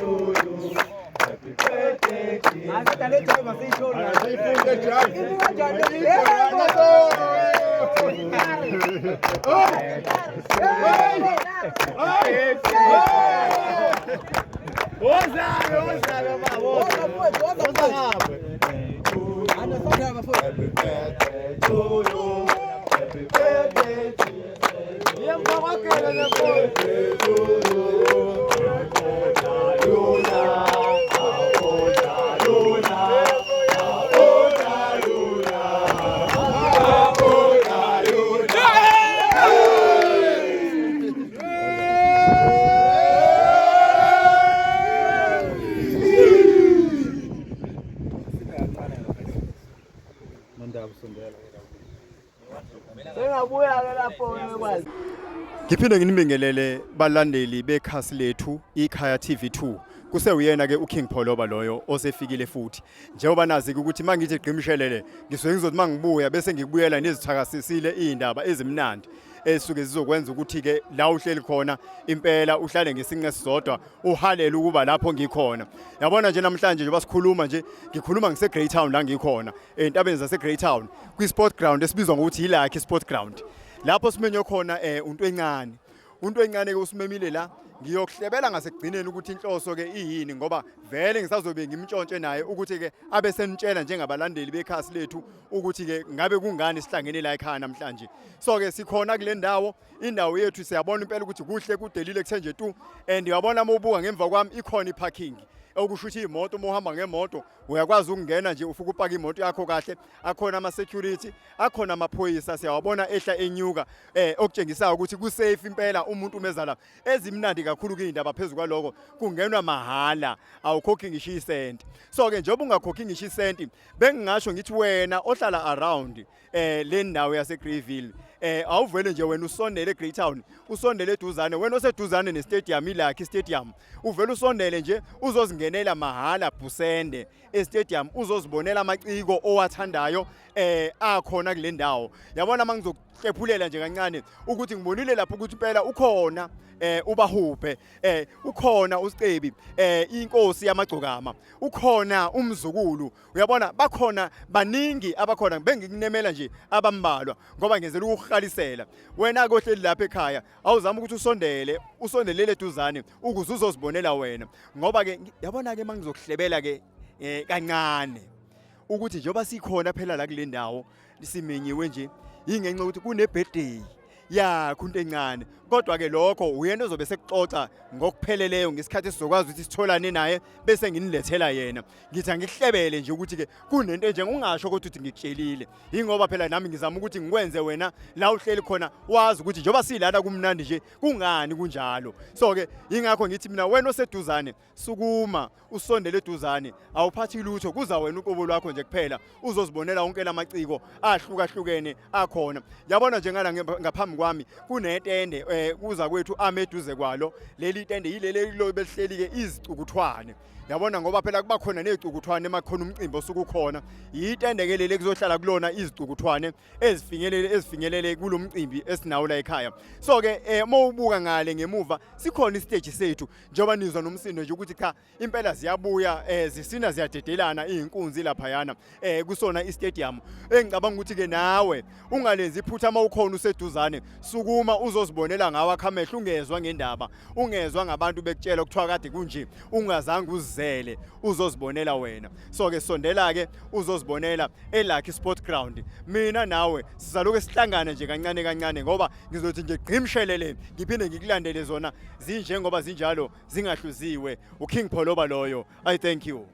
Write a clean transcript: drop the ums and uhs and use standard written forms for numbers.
to you. Happy birthday, Happy birthday to you. Happy birthday to you. Happy birthday to you. Luna, Luna, Luna, Luna. Ngiphinde nginibingelele balandeli bekhasi lethu iKhaya TV2. Kusewuyena ke uKing Pholoba loyo osefikile futhi. Njengoba nazi ukuthi mangithi gqimshelele ngisuke ngizothi mangibuya bese ngikubuyela nezithakasisile izindaba ezimnandi esuke zizokwenza ukuthi ke la uhleli khona impela uhlale ngesinqe sisodwa uhalele ukuba lapho ngikhona. Yabona nje namhlanje njengoba sikhuluma nje ngikhuluma ngise Greytown la ngikhona entabeni zase Greytown kwi sport ground esibizwa ngokuthi yilakhe sport ground. Lapho simenywe khona unto encane. Unto encane ke usimemile la ngiyokuhlebela ngasekugcineni ukuthi inhloso ke iyini ngoba vele ngisazobe ngimntshontshe naye ukuthi ke abe senitshela njengabalandeli bekhasi lethu ukuthi ke ngabe kungani sihlangene la ekhaya namhlanje. So ke sikhona kule ndawo, indawo yethu siyabona impela ukuthi kuhle kudelile kuthe nje tu and uyabona uma ubuka ngemva kwami ikhona iparking okusho ukuthi imoto uma uhamba ngemoto uyakwazi ukungena nje ufike upaka imoto yakho kahle. Akhona ama security, akhona amaphoyisa siyawabona ehla enyuka okutshengisayo ukuthi ku safe impela umuntu umeza la. Ezimnandi kakhulu kuyindaba phezulu kwaloko kungenwa mahala, awukhokhi ngisho isenti. So ke njengoba ungakhokhi ngisho isenti bengingasho ngithi wena ohlala around le ndawo yase Greyville awuvele nje wena usondele eGreytown, usondele eduzane, wena oseduzane nestadium ilakhe stadium, uvele usondele nje uzozingenela mahala bhusende estadium uzozibonela amaciko owathandayo akhona kule ndawo. Yabona mangizokuhlephulela nje kancane ukuthi ngibonile lapho ukuthi impela ukhona ubahubhe ukhona uSicebi inkosi yamagcokama, ukhona umzukulu, uyabona bakhona baningi abakhona, bengikunemela nje abambalwa ngoba ngenzela ukukuhalisela wena kohleli lapha ekhaya. Awuzama ukuthi usondele, usondelele eduzane ukuze uzozibonela wena ngoba ke yabona ke mangizokuhlebela ke kancane ukuthi njengoba sikhona phela la kule ndawo simenyiwe nje ingenxa ukuthi kune birthday yakho into encane, kodwa ke lokho uyena ozobe sekuxoxa ngokupheleleyo ngesikhathi esizokwazi ukuthi sitholane naye bese nginilethela yena. Ngithi angikuhlebele nje ukuthi ke kunento enje ungasho ukuthi uthi ngikutshelile, ingoba phela nami ngizama ukuthi ngikwenze wena la uhleli khona wazi ukuthi njengoba silana kumnandi nje kungani kunjalo. So ke ingakho ngithi mina wena oseduzane sukuma usondele eduzane, awuphathi lutho kuza wena uqobo lwakho nje kuphela uzozibonela wonke lamaciko ahlukahlukene akhona. Yabona nje ngala ngaphambi kwami kunetende kuza kwethu ame eduze kwalo leli tende yileli lo belihleli ke izicukuthwane. Yabona ngoba phela kuba khona nezicukuthwane emakhona umcimbi osuke ukhona, yitende ke leli kuzohlala kulona izicukuthwane ezifinyelele kulomcimbi esinawo la ekhaya. So ke uma ubuka ngale ngemuva sikhona istage sethu njengoba nizwa nomsindo nje ukuthi cha impela ziyabuya zisina ziyadedelana izinkunzi laphayana kusona istadium. Engicabanga ukuthi ke nawe ungalenzi iphutha uma ukhona useduzane, sukuma uzozibonela ngawo akhamehlo, ungezwa ngendaba, ungezwa ngabantu bekutshela kuthiwa kade kunje ungazange uzizele, uzozibonela wena. So ke sondela ke uzozibonela eLucky Sport Ground. Mina nawe sizaloke sihlangane nje kancane kancane ngoba ngizothi nje gqimshelele ngiphinde ngikulandele zona zinjengoba zinjalo zingahluziwe. uKing Pholoba loyo. I thank you.